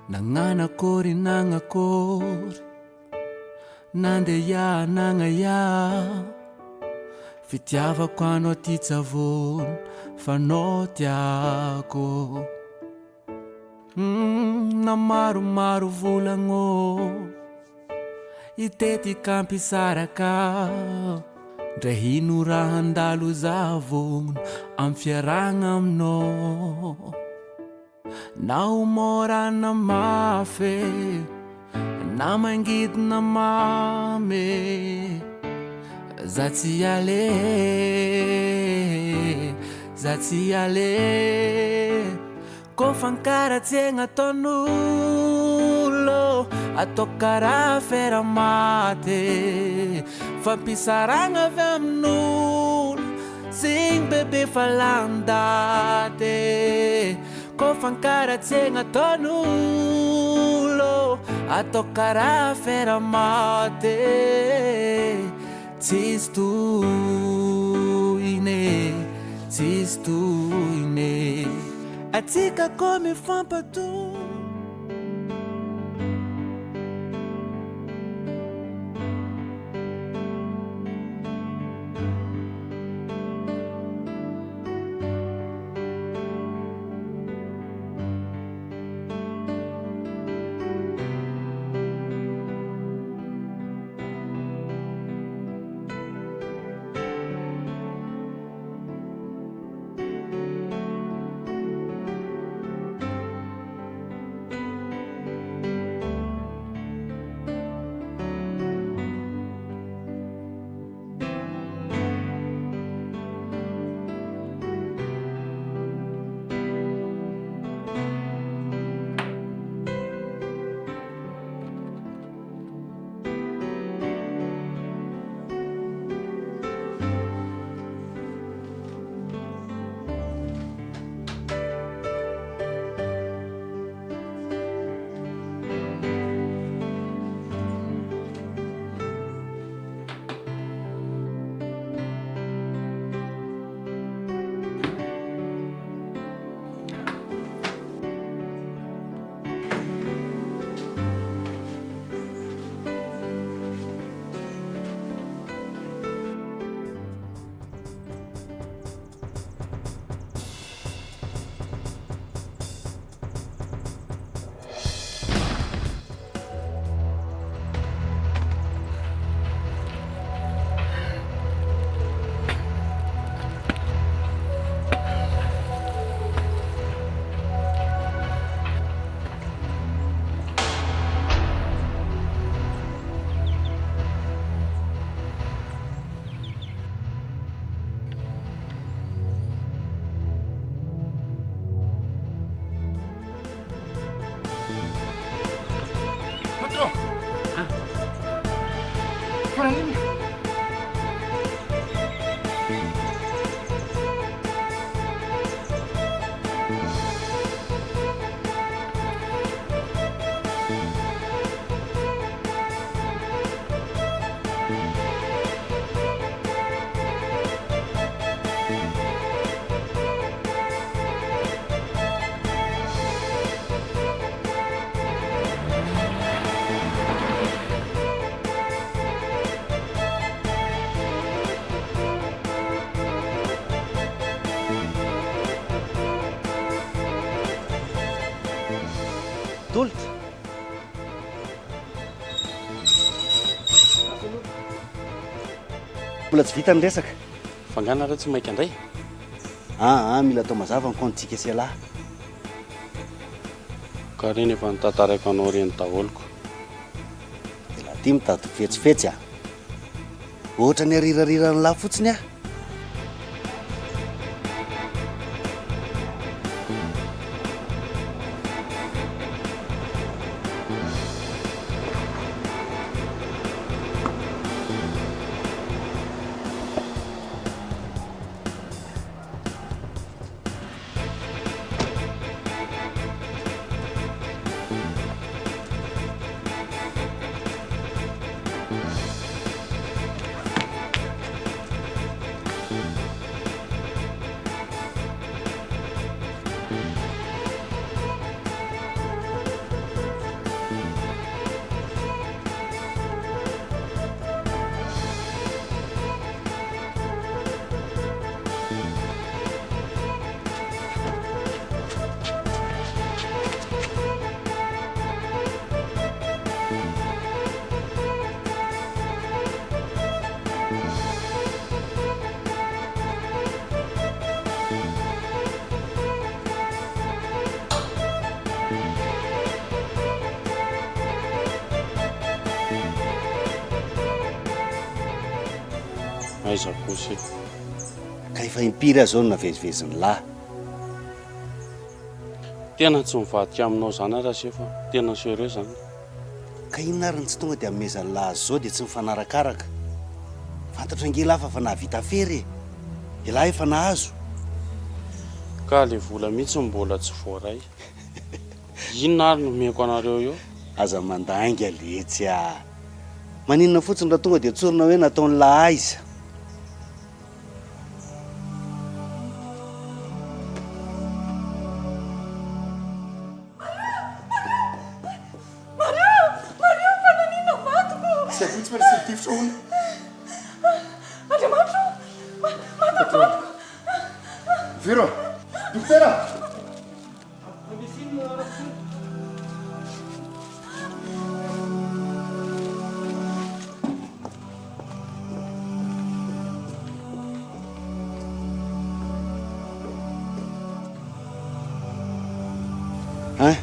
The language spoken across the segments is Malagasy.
Nagnanakôry nagnakôry Nandeha nagnaia Fitiavako anao ty tsavony fa nao tiako Na maromaro volagnô Hitety ka hampisaraka Ndre ino raha handalo za vognono Amy fiarahagna aminao Na ho mora na mafy Na mangidy na mamy Za tsy ale Za tsy ale Kô fankaratsiagna ataon'olo Atao karaha afera maty Fampisarahagna avy amin'olo Zegny bebe fa lany daty Kô fankaratsiagna ataon'olo Atao karaha afera maty Tsisy tohiny e, tsisy tohiny e Atsika kô mifampatoky. Patron! Ah. Fa naninona? Tolotra. Mbola tsy vita ny resaka. Fa nga nareo tsy maika indray? Aa mila atao mazava ny compte-tsika sy ialahy. Ka reny efa notantaraiko anao reny daholo ko. Elah ty mitady fetsifetsy a! Ohatran'ny arirariran'lah fotsiny aho. Aiza kosa e. Ka efa impiry aho zao no navezivezin'lah. Tena tsy mivadika aminao zany aho Rasefo a. Tena sérieux zany. Ka inona ary no tsy tonga dia amehezan'lah azy zao dia tsy mifanarakaraka. Fantatro ange lah fa efa nahavita afera e. Elah efa nahazo. Ka le vola mihitsy no mbola tsy voaray. Inona ary no omeko anareo eo? Aza mandainga letsy a! Maninona fotsiny raha tonga dia tsorina hoe nataon'lah aiza? Mario! Mario! Fa naninona vadiko? Tsy haiko mihitsy fa nisy nitifitra hono. Andriamanitra o! Maty ny vadiko! Vero! Dokotera! Hein!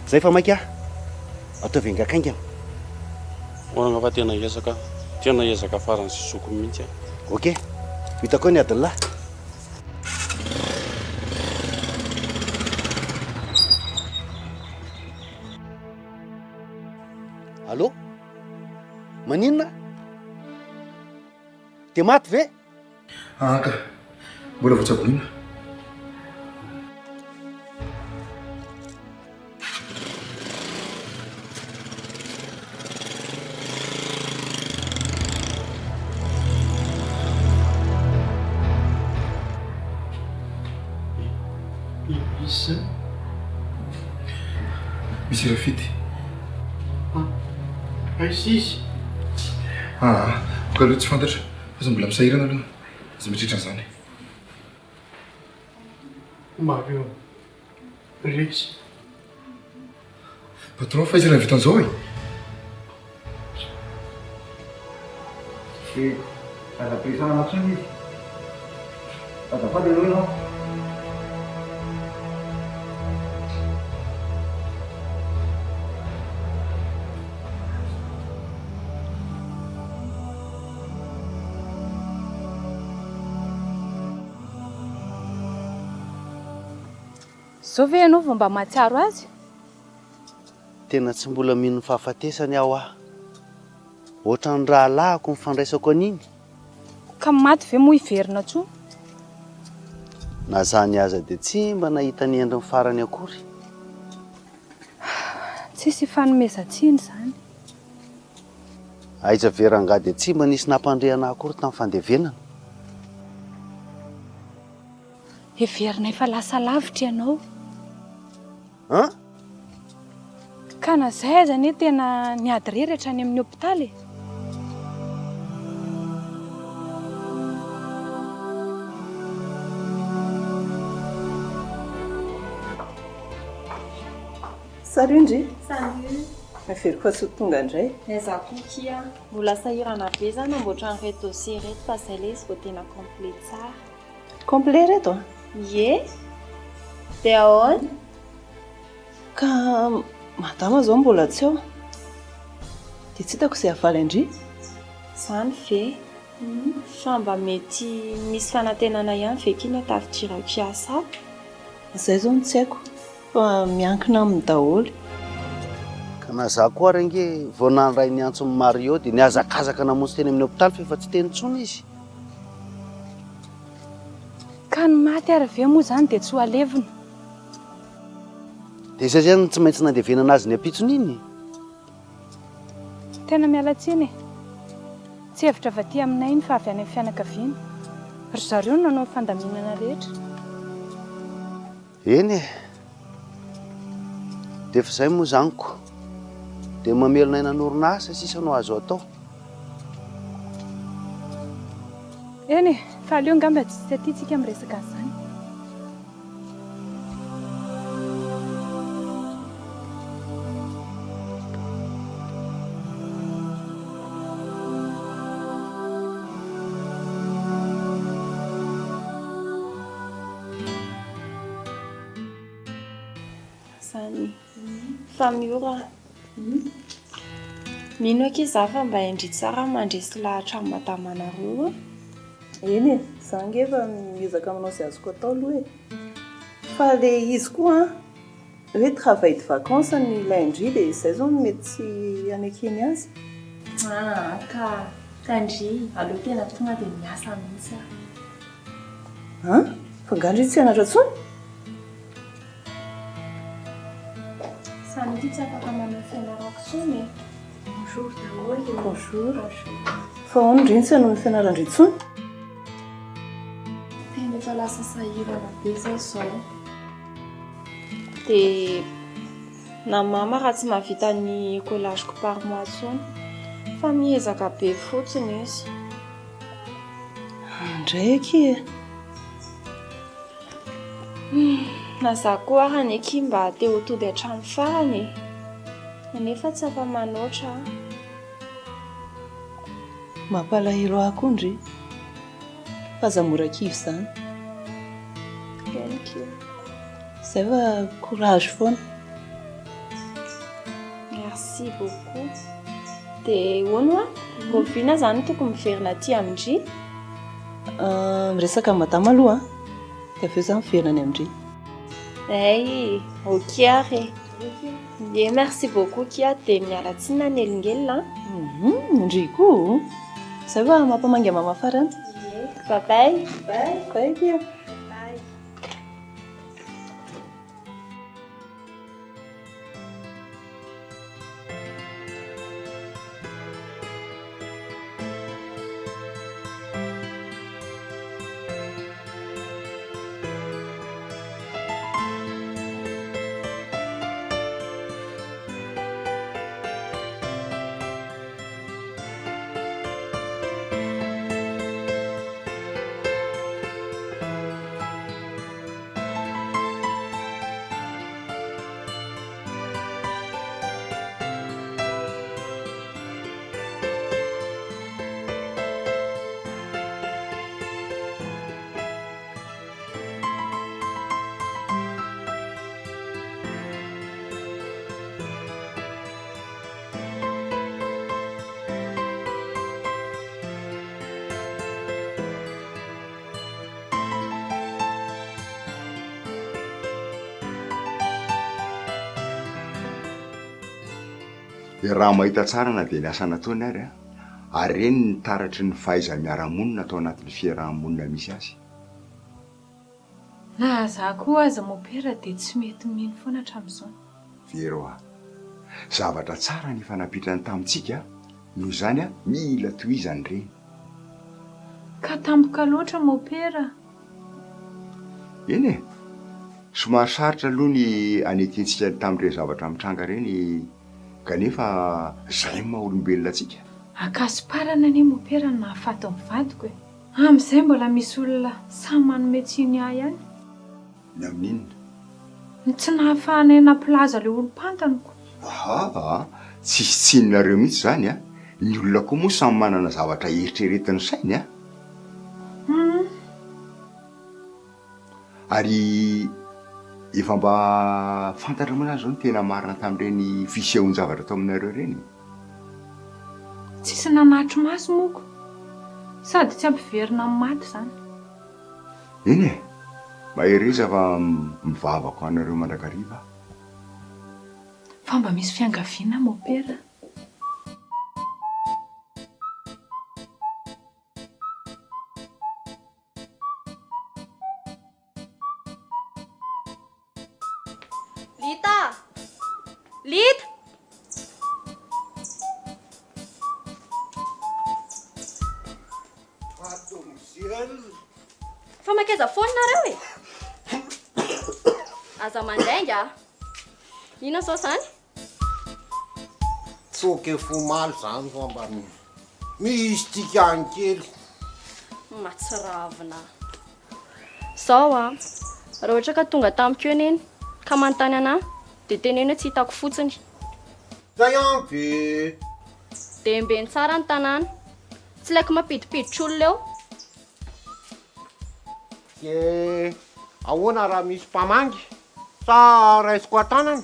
Zay fa maika ataovy haingankaingana. Orana fa tena hiezaka, tena hiezaka faran'izay zokiny mihitsy aho. Ok, hitako eo ny adin'lah. Allô? Maninona? Dia maty ve? Aa ka, mbola vao tsaboina. Iza izany? Misy Rafidy. Aiza izy? Aa, ka aloha tsy fantatra fa aza mbola misahirana aloha, aza mieritreritra an'izany. Mario. Resy. Patron fa iza nahavita an'izao e? Dia aza ampiresahana intsony izy. Azafady aloha ianao. Zao ve ianao vao mba mahatsiaro azy? Tena tsy mbola mino ny fahafatesany aho ah. Ohatran'ny rahalahiko ny fandraisako an'iny. Ka maty ve moa hiverina tsony? Na zany aza dia tsy mba nahita ny endriny farany akory. Tsisy ifanomezan-tsiny izany. Aiza ve rangahy dia tsy mba nisy nampandre anah akory tamin'ny fandevenana. Heverinay fa lasa lavitra ianao. An? Ka na zay aza anie tena niady irery hatrany amin'ny hopitaly e. Salut ndry! Salut! Heveriko fa tsy ho tonga indray. Aiza koa kia? Mbola sahirana be za namboatra an'ireto dossier ireto fa zay le izy vao tena complet tsara. Complet reto a? Ie! Dia ahoana? Ka madama zao mbola tsy ao. Dia tsy hitako izay havaly an-dry. Izany ve? Fa mba mety misy fanantenana ihany ve kina tafidirako hiasa ato? Izay izao no tsy haiko fa miankina aminy daholo. Ka na za koa ary ange vao nandray ny antson'i Mario dia nihazakazaka namonjy teny amin'ny hopitaly fa efa tsy teny intsony izy. Ka ny maty ary ve moa izany dia tsy ho alevina? Dia izay izany no tsy maintsy nandevenana azy ny ampitson'iny? Tena miala tsiny e! Tsy hevitra avy aty aminay iny fa avy any amin'ny fianakaviana. Ry zareo no nanao ny fandaminana rehetra. Eny e! Dia efa izay moa izany ko! Dia mamelona aina ny orinasa sisa no azo atao. Eny e! Fa aleo angamba tsy aty tsika miresaka an'izany. Zany fa miora Mino akia za fa mba hain-dry tsara mandresy lahatra an'i madamanareo an! Eny e, za ange efa miezaka manao izay azoko atao aloha e. Fa le izy koa an, hoe travail de vacances no ilain-dry dia izay izao no mety tsy hanekeny azy. Aa ka, ka ndry, aleo tena tonga dia miasa mihitsy aho. An? Fa nga ndry tsy hianatra intsony? Samy ity tsy afaka manohy fianarako intsony e. Bonjour daholo e. Bonjour. Fa ahoana ndry no tsy hanohy ny fianaran-dry intsony? Tena efa lasa sahirana be zay izao. Dia na mama raha tsy mahavita ny écolage-ko par mois intsony fa miezaka be fotsiny izy. Indray akia e. Na za koa ary anie akia mba te ho tody hatramin'ny farany e. Kanefa tsy afa-manoatra aho. Mampalahelo ahy koa ndry. Fa aza mora kivy izany. Thank you. Zay fa courage foana. Merci beaucoup. Dia hono hoa, rahoviana izany no tokony miverina aty amin-dry? Miresaka amin'i madama aloha an, dia avy eo izaho miverina any amin-dry. Hay, ok ary e. Ie, merci beaucoup kia, dia miala tsiny nanelingelina an. Hum, ndry koa. Izay fa mampamangy an'i mama farany. Ie, bye bye. Bye, bye kia. Bye. Raha mahita tsara na dia ny asa nataony ary, ary ireny ny taratry ny fahaiza-miara-monina tao anatin'ny fiaraha-monina misy azy. Na za koa aza mopera dia tsy mety mino foana hatramin'izao. Vero a! Zavatra tsara ny efa napetrany tamintsika, noho izany mila tohizana ireny. Ka tampoka loatra mopera. Eny e! Somary sarotra aloha ny hanekentsika tamin'ireny zavatra mitranga ireny kanefa izay no maha olombelona antsika. Ankasiparana anie mopera no nahafaty ny vadiko e! Amin'izay mbola misy olona samy manome tsiny ahy ihany. Ny amin'inona? Ny tsy nahafahanay nampilaza ilay olom-pantaniko. Aa! Tsisy tsininareo mihitsy izany a! Ny olona koa moa samy manana zavatra eritreretin'ny sainy a! Hum. Ary efa mba fantatra moa izany izao ny tena marina tamin'ireny fisehoan-javatra tao aminareo ireny e? Tsisy nanatri-maso moa ko! Sady tsy ampiverina amin'ny maty izany. Eny e! Mahereza fa mivavaka ho anareo mandrakariva aho. Fa mba misy fiangaviana mopera. Lita! Lita! Fa mankaiza foana nareo e? Aza mandainga a! Inona izao izany? Tsoaka efa omaly izany fa mba misy dikany kely. Mahatsiravina. Zao an, raha ohatra ka tonga tamiko eo neny ka manontany anah dia teneno hoe tsy hitako fotsiny. Zay an ve. Dia ambeno tsara ny tanàna. Tsy ilaiko mampidipiditra olona eo. Dia ahoana raha misy mpamangy sa raisiko an-tanana?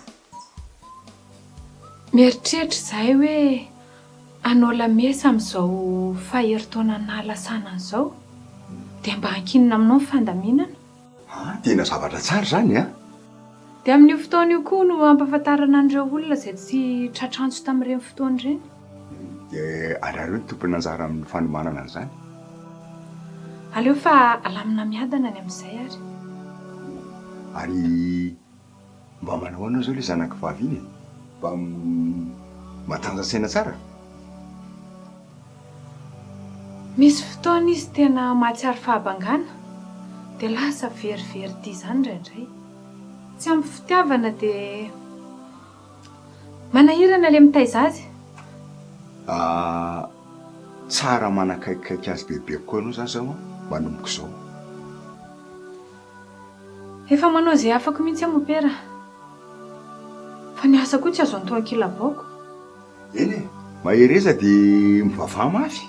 Mieritreritra izahay hoe hanao lamesa amin'izao faha-herintaona nahalasanany izao. Dia mba ankinina aminao ny fandaminana. Ah, tena zavatra tsara izany an! Dia amin'io fotoana io koa no hampahafantarana an'ireo olona izay tsy tratr'antso tamin'ireny fotoana ireny. Dia anareo no tompon'anjara amin'ny fanomanana an'izany. Aleo fa alamina miadana ny amin'izay ary. Ary mba manao ahoana izao ilay zanako vavy iny e? Mba matanjan-tsaina tsara? Misy fotoana izy tena mahatsiaro fahabangana dia lasa verivery tia izany indraindray. Tsy ampy fitiavana dia manahirana ilay mitaiza azy. Ah, tsara manakaikikaiky azy bebe kokoa ianao izany izao an, manomboka izao. Efa manao izay afako mihitsy aho mopera. Fa ny asa koa tsy azo antoha an-kilabaoko. Eny e! Mahereza dia mivavaha mafy.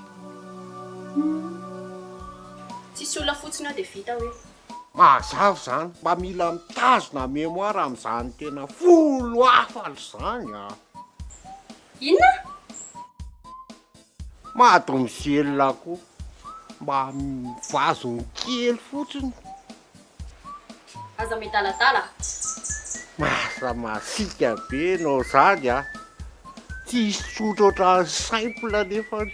Tsisy olona fotsiny ao dia vita hoe. Mazava izany, mba mila mitazona mémoire amin'izany tena folo hafatra izany a! Inona? Mademoiselle koa mba vazony kely fotsiny. Aza midaladala. Lasa masiaka be enao zany a! Tsisy tsotra ohatran'ny simple nefany.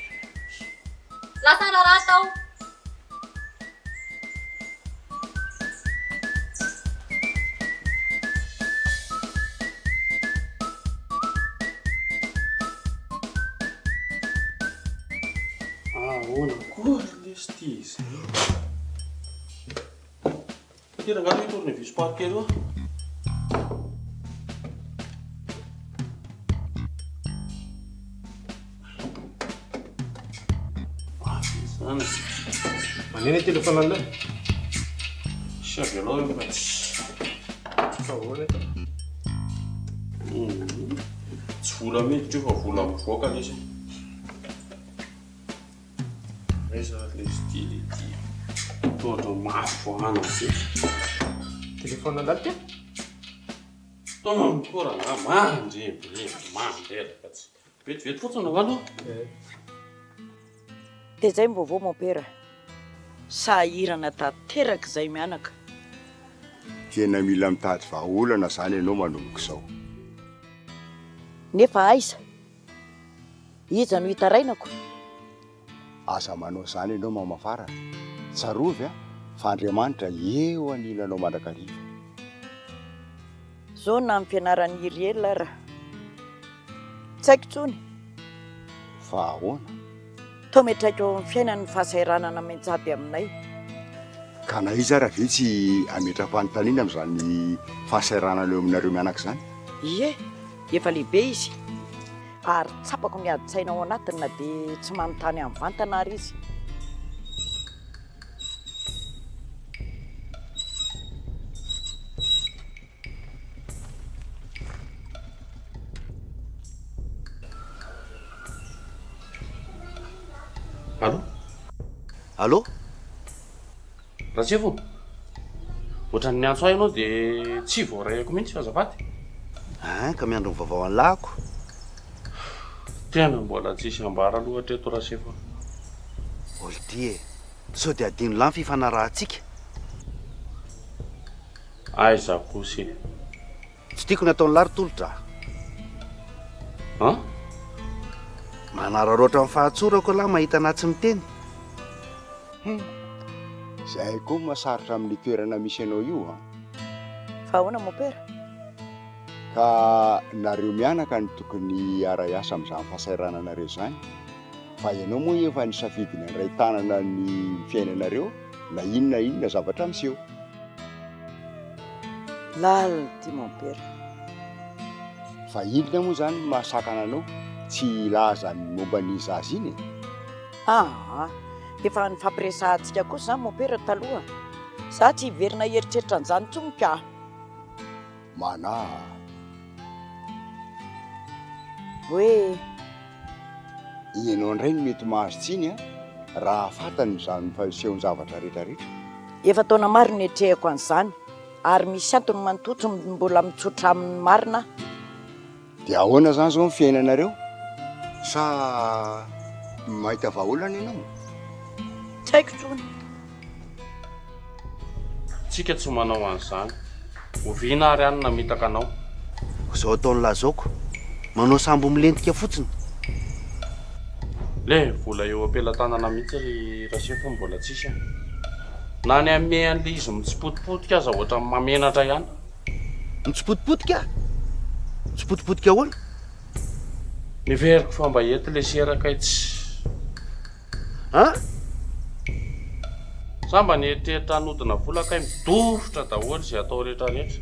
Lasa raharaha tao. Ahoana koa ry lesy ty izay? Ty rangahy io tournevis parker io. Izany. Maneno téléphone an'ilay? Sy avelao io fa tsy. Fa ahoana e? Tsy vola miditra io fa vola mivoaka lesy. Aiza ary lesy ity le ity. Toa ohatran'ny mafy voahana be. Téléphone an'lahy ty? Tony koa rangahy mandrebireby mandreraka tsy. Vetivety fotsiny rangahy aloha. Dia zay ny vaovao mompera. Sahirana tanteraka izay mianaka. Tena mila mitady vahaolana zany ianao manomboka izao. Nefa aiza? Iza no hitarainako? Aza manao izany ianao mama Fara. Tsarovy a, fa Andriamanitra eo anilanao mandrakariva. Zao na amin'ny fianaran'i Iriel ara. Tsy haiko intsony. Fa ahoana? Toa miantraika eo amin'ny fiainany ny fahasahiranana mianjady aminay. Ka na iza ara ve tsy hametra-panontaniana amin'izany fahasahiranana eo aminareo mianaka izany? Ie, efa lehibe izy. Ary tsapako ny adin-tsaina ao anatiny na dia tsy manontany ahy mivantana ary izy. Allô? Allô? Ratsefo, ohatran'ny niantso ahy ianao dia tsy voarayako mihitsy azafady. Hein, ka miandry ny vaovao an'lahako. Tena mbola tsisy ambara aloha hatreto Rasefo a. Oldy e, sao dia adino lahy ny fifanarahantsika? Aiza kosa e. Tsy tiako ny ataon'lah ry Tolotra a. An? Manararaotra ny fahatsorako lah mahita anah tsy miteny. Hum. Izay koa moa sarotra amin'ny toerana misy anao io an. Fa ahoana mopera? Ka nareo mianaka no tokony hiara-hiasa amin'izany fahasahirananareo izany. Fa ianao moa efa nisafidy ny handray tanana ny fiainanareo na inona na inona zavatra miseho. Lalina ity mompera. Fa inona moa izany no mahasakana anao tsy hilaza ny momba an'iny zaza iny e? Aa! Efa nifampiresahantsika kosa izany mompera taloha. Za tsy hiverina hieritreritra an'izany intsony ka. Manahy. Hoe. Ianao indray no mety mahazo tsiny an, raha fantany izany fisehon-javatra rehetra rehetra. Efa taona maro no niatrehako an'izany ary misy antony manotoa tsy mbola mitsotra aminy marina aho. Dia ahoana izany izao ny fiainanareo? Sa mahita vahaolana ianao? Tsy haiko intsony. Tsika tsy manao an'izany. Oviana ary aho no namitaka anao? Izao ataon'i Lazaoko. Manao sambo milentika fotsiny. Le vola eo am-pelatanana mihitsy ry Rasefo mbola tsisy an. Na ny hanome an'le izy mitsipotipotika aza ohatran'ny mahamenatra ihany. Mitsipotipotika? Mitsipotipotika ahoana? Neveriko fa mba eto le sera kay tsy. An? Za mba nieritreritra hanodina vola kay midofotra daholo izay atao rehetra rehetra.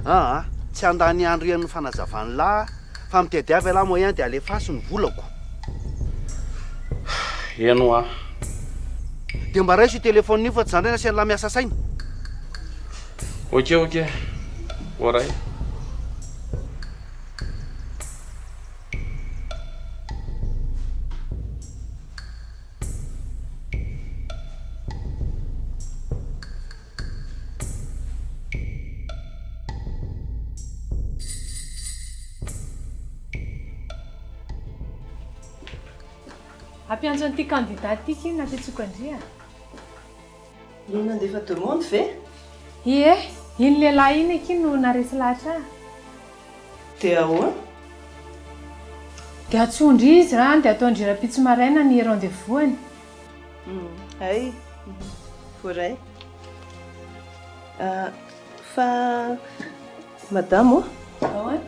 Aa, tsy handany andro hihaino ny fanazavan'lah aho fa mitadiava ialahy moyen dia alefaso ny volako. Eny hoa. Dia mba raiso io téléphone io fa tsy za ndray nasian'lah miasa saina. Ok ok, voaray. Hampiantso an'ity candidat ity ki nampiantsoiko an-dry a. Iny nandefa demande ve? Ie, iny lehilahy iny akia no naharesy lahatra ahy. Dia ahoana? Dia antsoin-dry izy an, dia ataon-dry rahampitso maraina ny rendez-vous-ny. Hay, voaray. Fa madama ô, Ahoana?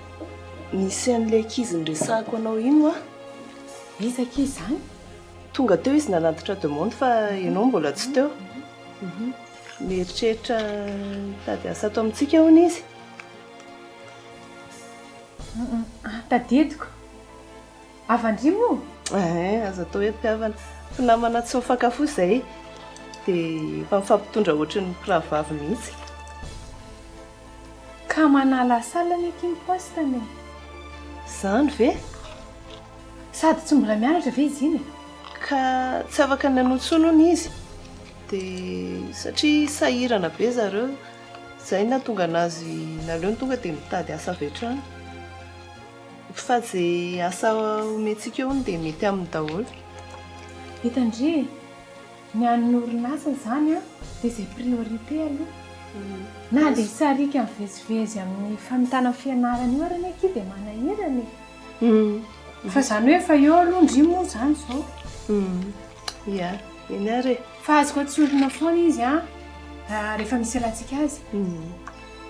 nisy an'ilay ankizy niresahako anao iny hoa. Iza akia izany? Tonga teo izy nanatitra demande fa ianao mbola tsy teo. Mieritreritra hitady asa ato amintsika hono izy. Tadidiko. Havan-dry moa? Ehe, aza atao hoe mpihavana. Mpinamana tsy mifankafoy izay dia efa mifampitondra ohatry ny mpirahavavy mihitsy. Ka manalasala anie akia ny poste-ny e! Izany ve? Sady tsy mbola mianatra ve izy iny e? Ka tsy afaka ny hanohy intsony hono izy. Dia satria sahirana be zareo, izay no nahatonga an'azy naleony tonga dia mitady asa avy hatrany. Fa ze asa omentsika eo hono dia mety aminy daholo. Hitan-dry e! Ny an'ny orinasa izany an, dia izay priorité aloha. Na dia hisariaka mivezivezy amin'ny famitana fianarana io ary anie akia dia manahirana e! Fa izany hoe efa eo aloha ndry moa izany izao. Ia, eny ary e. Fa azoko antsorina foana izy an, rehefa misy ilantsika azy.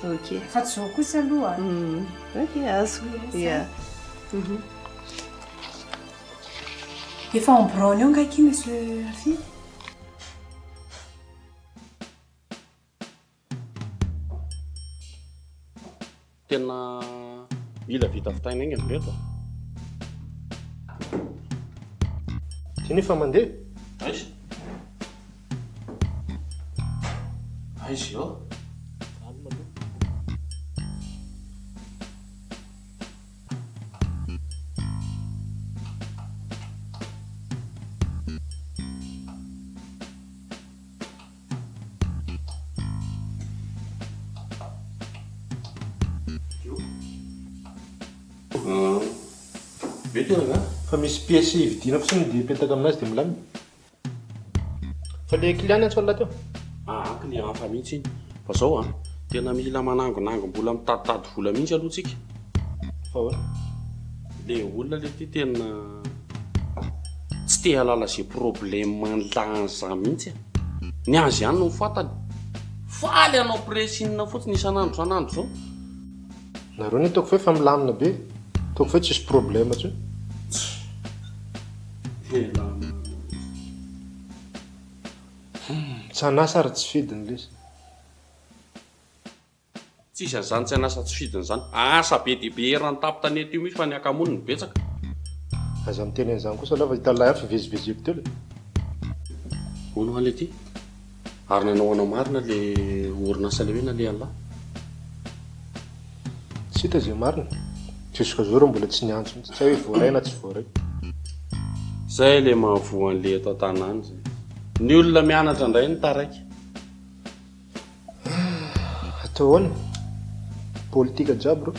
Ok. Fa tsy izao kosa aloha. Ok, azoko. Ia. Efa en brown eo nga akia monsieur Rafidy? Tena mila vita vitaina haingana ireto a. Ty nefa mandeha. Aiza? Aiza eo? Mety io Fa misy pièce hividiana fotsiny dia apetaka aminazy dia milamina. Fa le client niantso an'lah teo? Aa client hafa mihitsy iny. Fa zao an, tena mila manangonangom-bola mitaditady vola mihitsy aloha tsika. Fa ahoana? Le olona le ty tena tsy te hahalala ze problème an'lah an'zah mihitsy e. Ny azy ihany no fantany. Faly hanao pressing fotsiny isan'andro isan'andro zao. Nareo anie ataoko hoe efa milamina be, ataoko hoe tsisy problème intsony. Tsy an'asa ary tsy fidiny lesy. Tsisy an'izany tsy an'asa tsy fidiny izany. Asa be dia be eran'ny tampon-tanety io mihitsy fa ny ankamono no betsaka. Aza miteny an'izany kosa aloha fa hitan'lah ihany fivezivezeko teo le. Hono hoa letia, ary nanao ahoana marina le orinasa le hoe nalehan'lah? Tsy hita izay marina. Jusqu'à zao reo mbola tsy niantso mihitsy, tsy hay hoe voaray na tsy voaray. Zay le mahavoa an'le eto an-tanàna zay. Ny olona mianatra indray no taraiky. Atao ahoana? Politika jiaby reo.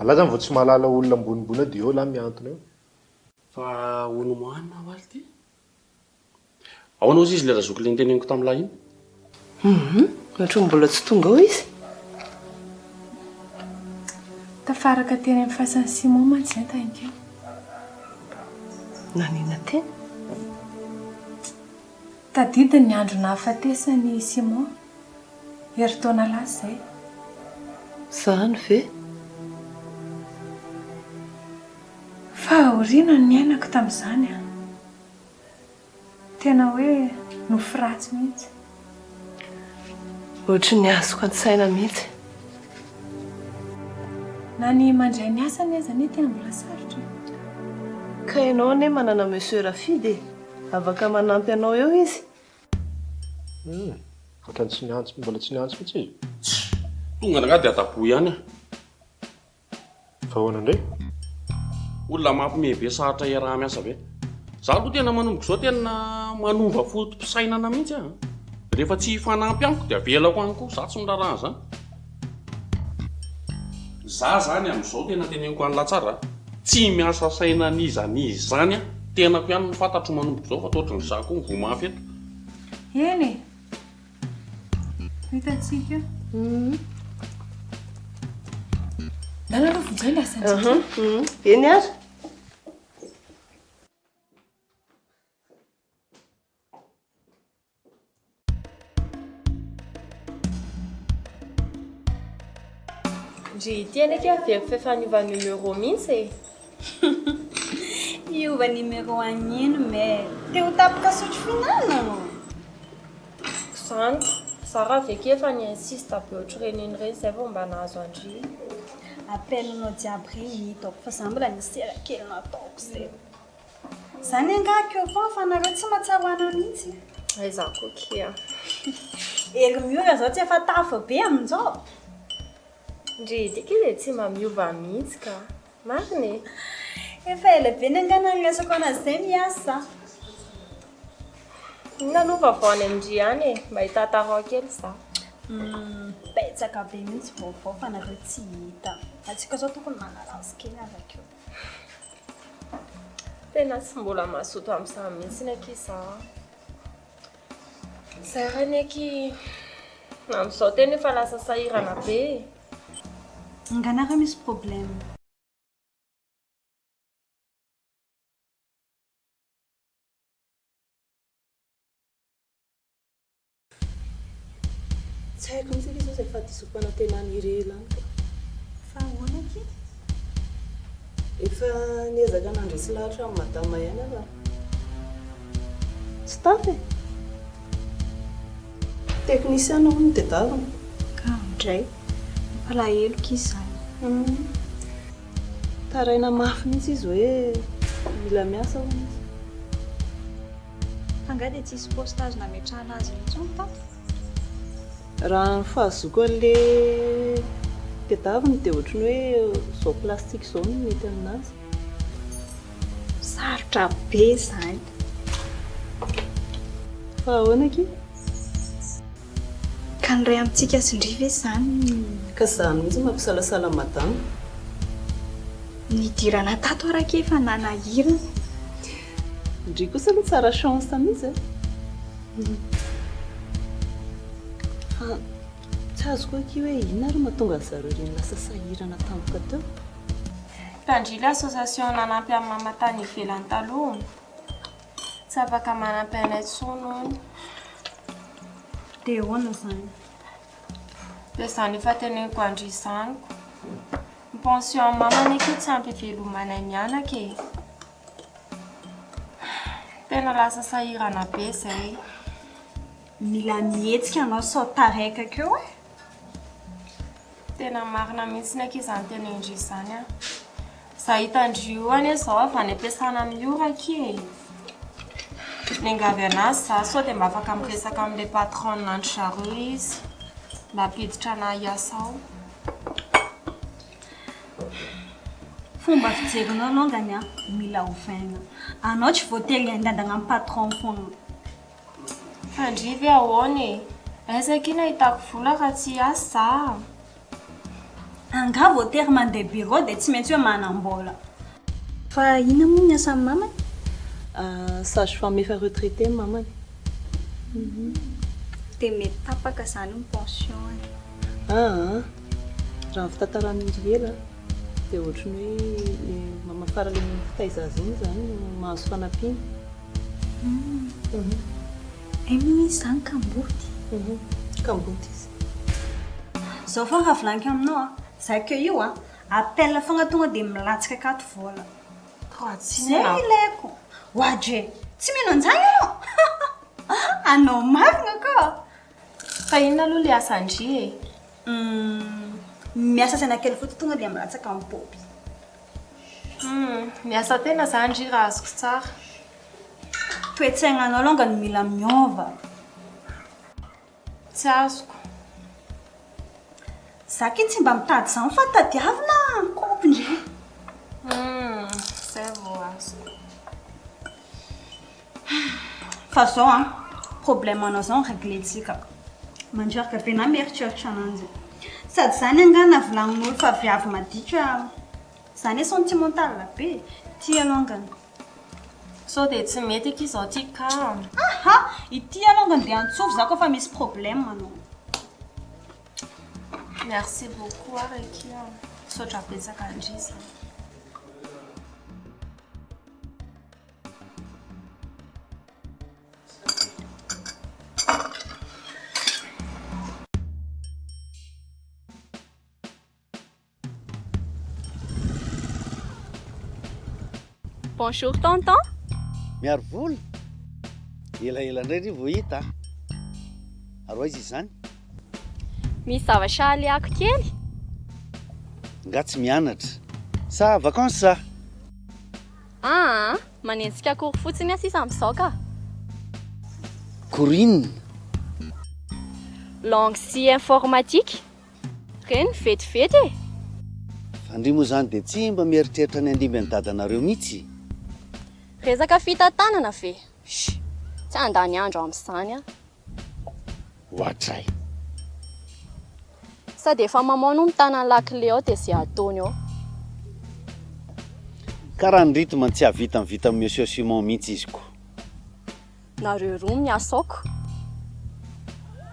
Allah zany vao tsy mahalala olona ambonimbony eo dia eo lah mihantona eo. Fa hono moanina hoa ry ty? Ahoana ozy izy le razoky le noteneniko tamin'lah iny? Hum, ohatran'ny mbola tsy tonga ao izy. Tafaraka teny amin'ny fasan'i Simon mantsy izay tanikeo. Nanina teny? Tadidiny ny andro nahafatesany i Simon, herintaona lasa izay. Izany ve? Fahoriana no niainako tamin'izany an! Tena hoe nofy ratsy mihitsy. Ohatry ny azoko an-tsaina mihitsy. Na ny mandray ny asany aza anie tena mbola sarotra e. Ka ianao anie manana Monsieur Rafidy e! Afaka manampy anao eo izy. Humm, ohatran'ny tsy niantso, mbola tsy niantso mihitsy izy. Tssy! Tonga angaha dia adaboy ihany aho. Fa ahoana indray? Olona mampime be sarotra iaraha-miasa be. Za aloha tena manomboka izao tena manova foto-pisainana mihitsy aho. Rehefa tsy hifanampy amiko dia avelako any koa, za tsy miraharaha an'izany. Za zany amin'izao tena teneniko an'lah tsara a, tsy miasa saina an'iza n'iza izany aho, tenako ihany no fantatro manomboka izao fa toa ohatran'ny za koa mivoa mafy eto. Eny e! Hitantsika eo. Ndana aloha vonjeo ny asantsika. Eny ary. Ndry ity anie kay averiko f'efa niova numéro mihitsy e. Hiova numéro an'ino mais te ho tapaka sotro fihinanana ô? Zany, za raha avy aky efa ni-insiste be ohatr'ireny iny ireny zay vao mba nahazo an-dry. Appel-nao jiaby regny hitako fa za mbola nisy sera kely nataoko zay. Zany angaha akeo foana fa nareo tsy mahatsiaro ana mihitsy. Aiza koa kia. Hery Miora zao tsy efa tafa be amin'izao? Ndry ity kia dia tsy mba miova mihitsy ka. Marina e. Efa ela be ny angaha nanoresako anazy zay miasa. Inona aloha vaovao any amin-dry any e? Mba hitantarao kely za. Humm betsaka be mihitsy vaovao fa nareo tsy hita. Antsika zao tokony manaratsy kely avy akeo. Tena tsy mbola mazoto amin'izany mihitsy ny ankizy za. Zay raha ny ankizy amin'izao tena efa lasa sahirana be e. Nga nareo misy problème. Tsy haiko mihitsy akia zao izay fahadisoam-panantenana irery any ka. Fa ahoana akia? Efa niezaka nandresy lahatra an'i madama ihany aho fa tsy tafa e! Teknisiana hono no tadiavina. Ka indray. Mampalahelo akia izany. Taraina mafy mihitsy izy hoe mila miasa hono izy. Fa nga dia tsisy poste azo nametrahana azy mihitsy hono tato? Raha ny fahazoako an'le tedaviny dia ohatry ny hoe izao plastique izao no mety aminazy. Sarotra be izany. Fa ahoana akia? Ka ny iray amintsika sy ndry ve izany. Ka izany mihitsy mampisalasala madama. Nidirana tato ary akia efa nanahirana. Ndry kosa aloha tsara chance mihitsy e. Fa tsy azoko akia hoe inona ary mahatonga an'i zareo ireny lasa sahirana tampoka teo. Tandrily association nanampy an'i mama tany ivelany taloha. Tsy afaka manampy anay intsony hono. Dia ahoana izany? Dia izany efa teneniko an-dry izany ko. Ny pension an'i mama anie akia tsy ampy hivelomanay mianaka e. Tena lasa sahirana be izay. Mila mihetsika anao sao taraiky akeo e. Tena marina mihitsy akia izany tenenin-dry izany an. Za hitan-dry io anie izao avy any am-piasana miora akia e. Niangavy an'azy za sao dia mba afaka miresaka amin'ilay patron-ndry zareo izy mba hampiditra anà hiasa ao. Fomba fijerinao alongany an, mila ovaina. Anao tsy voatery hiandandana amin'ny patron foana. Fa ndry ve ahoana e? Aiza akia no ahitako vola raha tsy hiasa za? Angaha voatery mandeha bureau dia tsy maintsy hoe manam-bola. Fa inona moa ny asan'ny mamany? Sage femme efa retraité ny mamany. Dia mety tapaka izany ny pension-ny. Aa! Raha ny fitantaran'i Iriela dia ohatry ny hoe ilay mamafara ilay mpitaiza azy iny izany no mahazo fanampiana. Humm. Hay moa izy izany kamboty? Humm. Kamboty izy. Zao fa raha volaniko aminao a, za keo io a, appel fogna tonga dia milatsaka akato vola. Zay ilaiko. Oadre! Tsy mino an'izany ianao? Anao marina ka! Fa inona aloha le asan-dry e? Humm, miasa saina kely fotsiny tonga dia milatsaka amin'ny paopy. Humm, miasa tena zany ry raha azoko tsara. Toe-tsainanao alongany no mila miova. Tsy azoko. Za ki tsy mba mitady zany fa tadiavina kaopy ndry. Humm, zay vao azoko. Fa zao an, problème anao zao no reglentsika. Mandreraka be na mieritreritra ananjy. Sady zany angaha na volagnin'olo fa viavy maditra zany e sentimental be e. Ty alongany. Sao dia tsy mety akia izao ty ka. Aha! Ity alongany dia antsovy za koa fa misy problème anao. Merci beaucoup ary akia. Misaotra betsaka ndry zany. Bonjour tonton. Miaro vola? Elaela indray ry vao hita a. Ary ho aiza izany? Misy zavatra alehako kely. Nga tsy mianatra? Sa vacances sa? Aa, manenjika cours fotsiny aho sisa amin'izao ka. Cours inona? Langue sy informatique. Reny vetivety e! Fa ndry moa izany dia tsy mba mieritreritra ny handimby an'i dadanareo mihitsy? Resaka fitantanana ve? Shh! Tsy handany andro amin'izany aho. Ohatray. Sady efa maman no mitana ny lakile ao dia izay ataony ao. Ka raha ny rythme tsy hahavita ny vitan'i Monsieur Simon mihitsy izy ko. Nareo roa miasa aoko.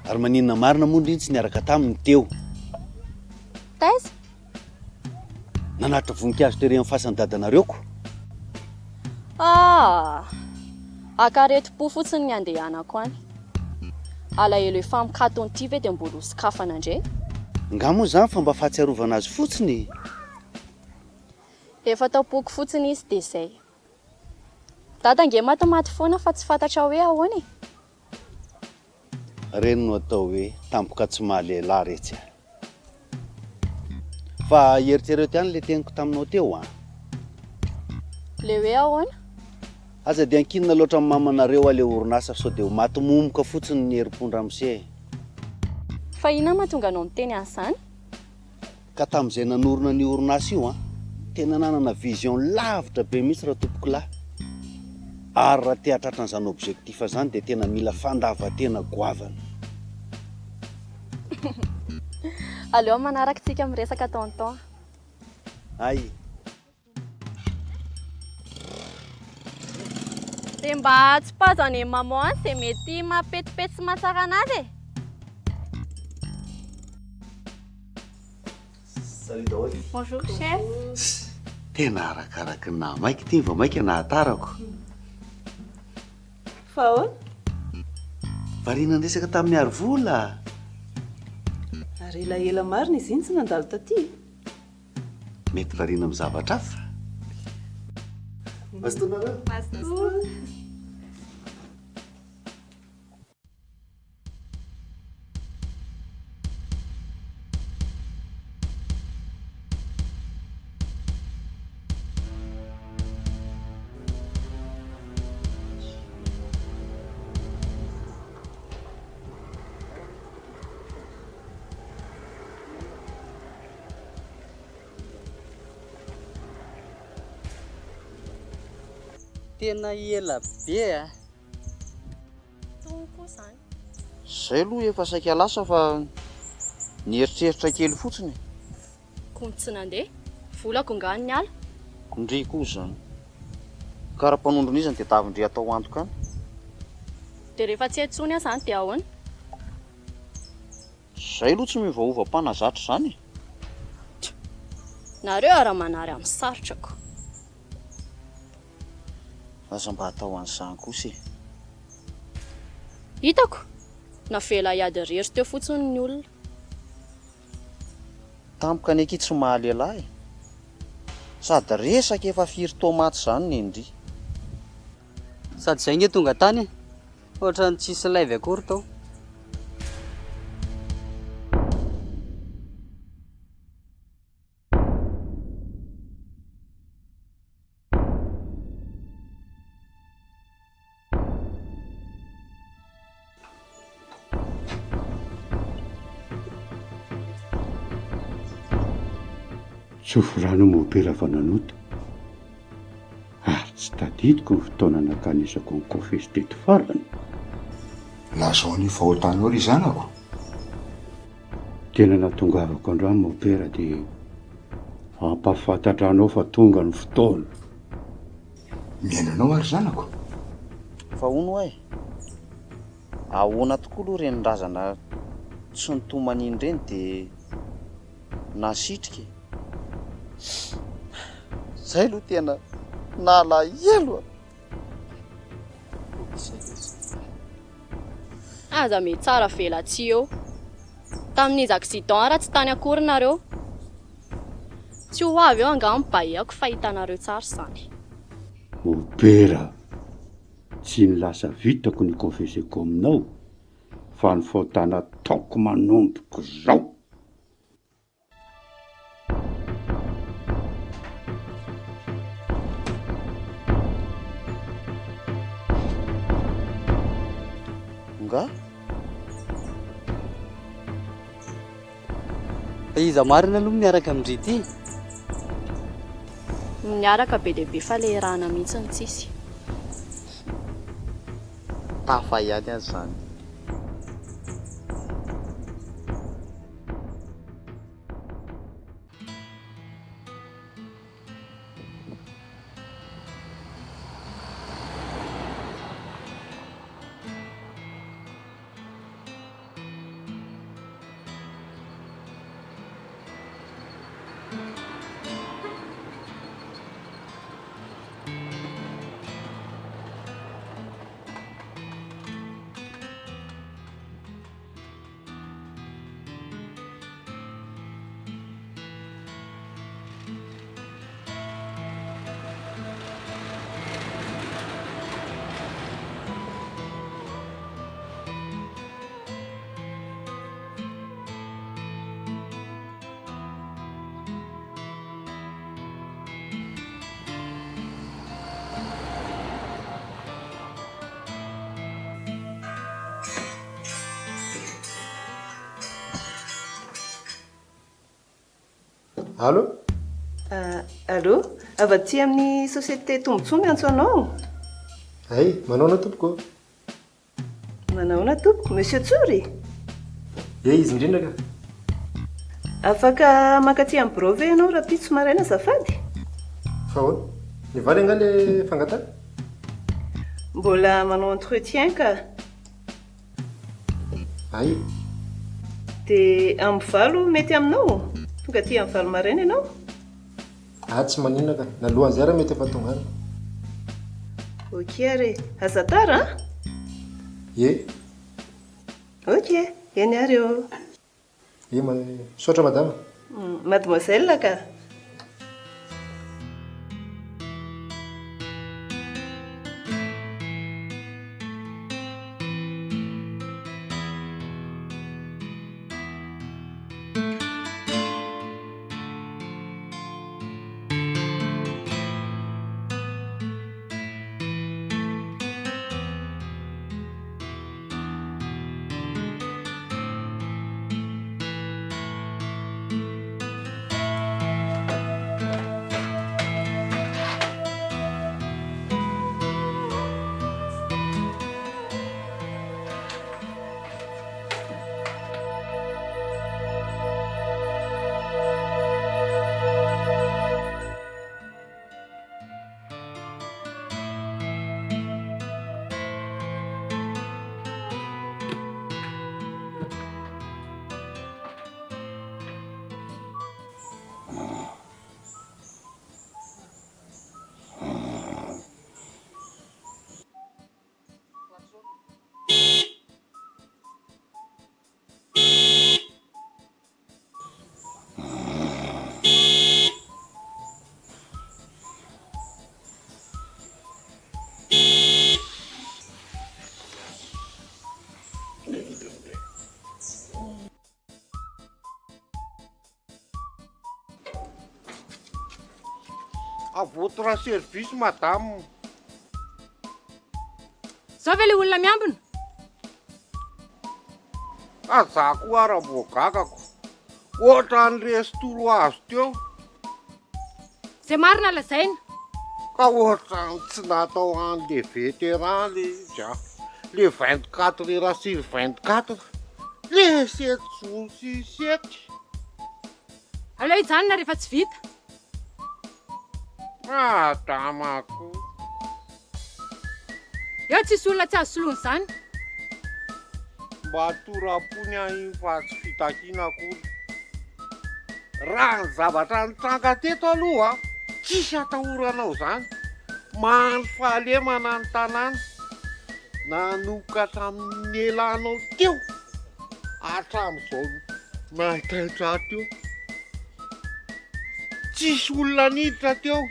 Ary maninona marina moa ndry tsy niaraka taminy teo? Taiza? Nanatitra voninkazo tery amin'ny fasan'i dadanareo ko. Ah! Haka aretim-po fotsiny ny handehanako any. Alahelo efa mikatona ity ve dia mbola ho sokafana indray? Nga moa izany fa mba fahatsiarovana azy fotsiny e! Efa tao am-poko fotsiny izy dia izay. Dada ange matimaty foana fa tsy fantatra hoe ahoana e! Reny no atao hoe tampoka tsy maha lehilahy retsy a! Fa eritrereto ihany le teniko taminao teo an! Le hoe ahoana? Aza dia ankinina loatra amin'ny mamanareo aho le orinasa sao dia ho maty momoka fotsiny ny herim-pon-dramose e! Fa inona mahatonga anao miteny an'izany? Ka tamin'izay nanorina an'io orinasa io an, tena nanana vision lavitra be mihitsy Ratompokolahy. Ary raha te hahatratra an'izany objectif izany dia tena mila fandavan-tena goavana. Aleo manaraka tsika miresaka tonton a. Hay. Dia mba tsipazo any maman any izay mety mampetipety sy mahatsara anazy e. Salut daholo. Bonjour chef. Tena arakaraky ny nahamaika ity vao maika nahatarako. Fa ahoana? Variana niresaka tamin'i Harivola. Ary elaela marina izy iny tsy nandalo taty e. Mety variana amin'ny zavatra hafa. Mazotoa nareo. Mazotoa. Tena ela be a! Tony koa izany. Zay aloha efa saika lasa fa nieritreritra kely fotsiny e. Koa tsy nandeha. Volako nga ny niala. Ndry koa izany. Kara-panondron'iza no tadiavin-dry atao antoka any? Dia rehefa tsy hay intsony aho izany dia ahoana? Zay aloha tsy miovaova mpanazatra izany e! Nareo ara manary amin'ny sarotra ko. Aza mba atao an'izany kosa e! Hitako! Navela hiady irery teo fotsiny ny olona. Tampoka anie akia tsy mahalehilahy e! Sady resaka efa firy tomaty izany nendry. Sady zay nge tonga tany e! Ohatran'ny tsisy live akory tao. Tsofy rano mopera fa nanota ary tsy tadidiko ny fotoana nankanesako ny kofesy teto farany. Lazao ny fahotanao ry zanako. Tena natongavako androany mopera dia hampahafantatra anao fa tonga ny fotoana. Mihaino anao ary zanako. Fa hono hoa e! Ahoana tokoa aloha ireny razana tsy nitomaniana ireny dia nasitrika e! Zay aloha tena nalahelo a! Aza mitsara velatsihy eo. Tamin'izy accident ara tsy tany akory nareo. Tsy ho avy eo angaha ny baeako fa hitanareo tsara izany. Mopera, tsy ny lasa vitako no confesseko aminao fa ny fahotana ataoko manomboka izao. Nga? Fa iza marina aloha miaraka amin-dry ity? Miaraka be dia be fa le iarahana mihitsy no tsisy. Tafa ihany aza izany. Allo? Allo, avy aty amin'ny société Tombontsoa miantso anao. Hay, manaona tompoko ô? Manahoana tompoko, Monsieur Tsory? Ie, izy indrindra ka. Afaka mankaty amin'ny birao ve ianao rahampitso maraina azafady? Fa ahoana? Nivaly angaha ilay fangatahana? Mbola manao entretien ka. Hay. Dia amin'ny valo mety aminao? Tonga aty amin'ny valo maraina ianao? Ah tsy maninona ka, na alohan'izay ary mety efa tonga any. Ok ary e, aza tara an! Ie. Ok, eny ary ô. Ie, misaotra madama. Mademoiselle ka. À votre service madame. Zao ve le olona miambina? Ka za koa ara mbô gagako. Ohatran'ny resy torohazo teo. Zay marina lazaina. Ka ohatran'ny tsy natao an'le vétéran le izy an. Le 24 heures sur 24. Le sept jours sur sept. Aleo hijanona rehefa tsy vita. Madama ko. Eo tsisy olona tsy azo soloina izany. Mba tora-pony aho iny fa tsy fitakiana akory. Raha ny zavatra nitranga teto aloha tsisy atahoranao izany. Mandry fahalemana ny tanàna. Nanomboka hatramin'ny nielanao teo hatramin'izao nahitaitra ahy teo. Tsisy olona niditra teo,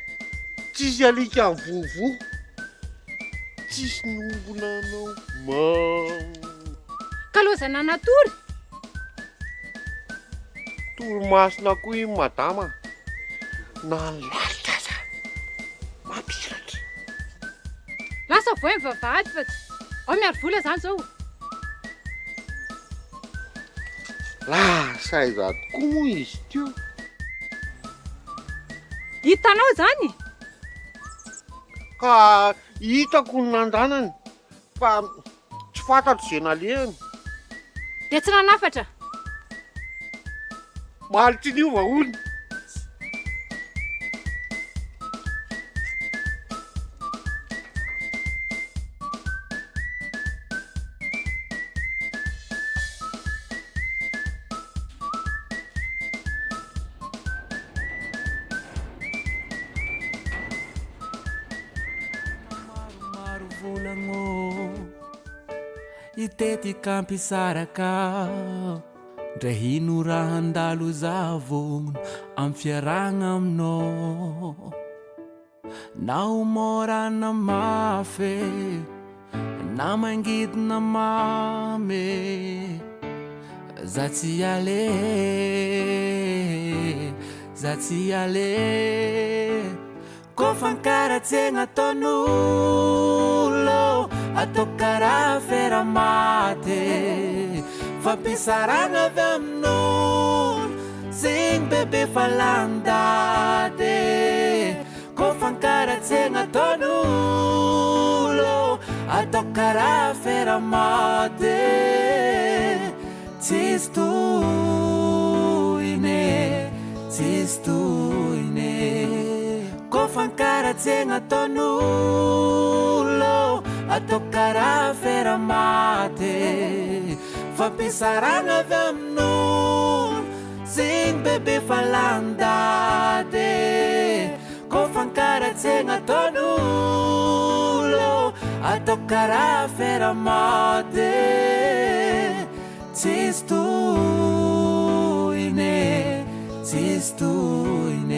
tsisy alika nivovoa, tsisy niombona anao mam. Kalozana natory. Torimasina koa iny madama na ny lalitra aza mampiratra. Lasa voay ny vavahady fa tsy ao miaro vola zany zao. Lasa aiza tokoa moa izy teo? Hitanao izany? Ka hitako ny nandanany fa tsy fantatro izay nalehany. Dia tsy nanafatra? Maly tsy niova hono. Maro volagno Hitety kampisaraka Ndre hino raha handalo za vognono Am fiarahagna aminao Na ho mora na mafy Na mangidy na mamy Za tsy ale Za tsy ale Kôfa ankaratsegna ataon'olo Atao karaha fera maty Fampisarahagna avy amin'olo Zegny bebe fa lany daty Kôfa ankaratsegna ataon'olo Atao karaha fera maty Tsisy tohiny e, tsisy tohiny e Kôfa ankaratsegna ataon'olo Atao karaha fera maty Fampisarahagna avy amin'olo Zegny bebe fa lany daty Kôfa ankaratsegna ataon'olo Atao karaha fera maty Tsisy tohiny e, tsisy tohiny e.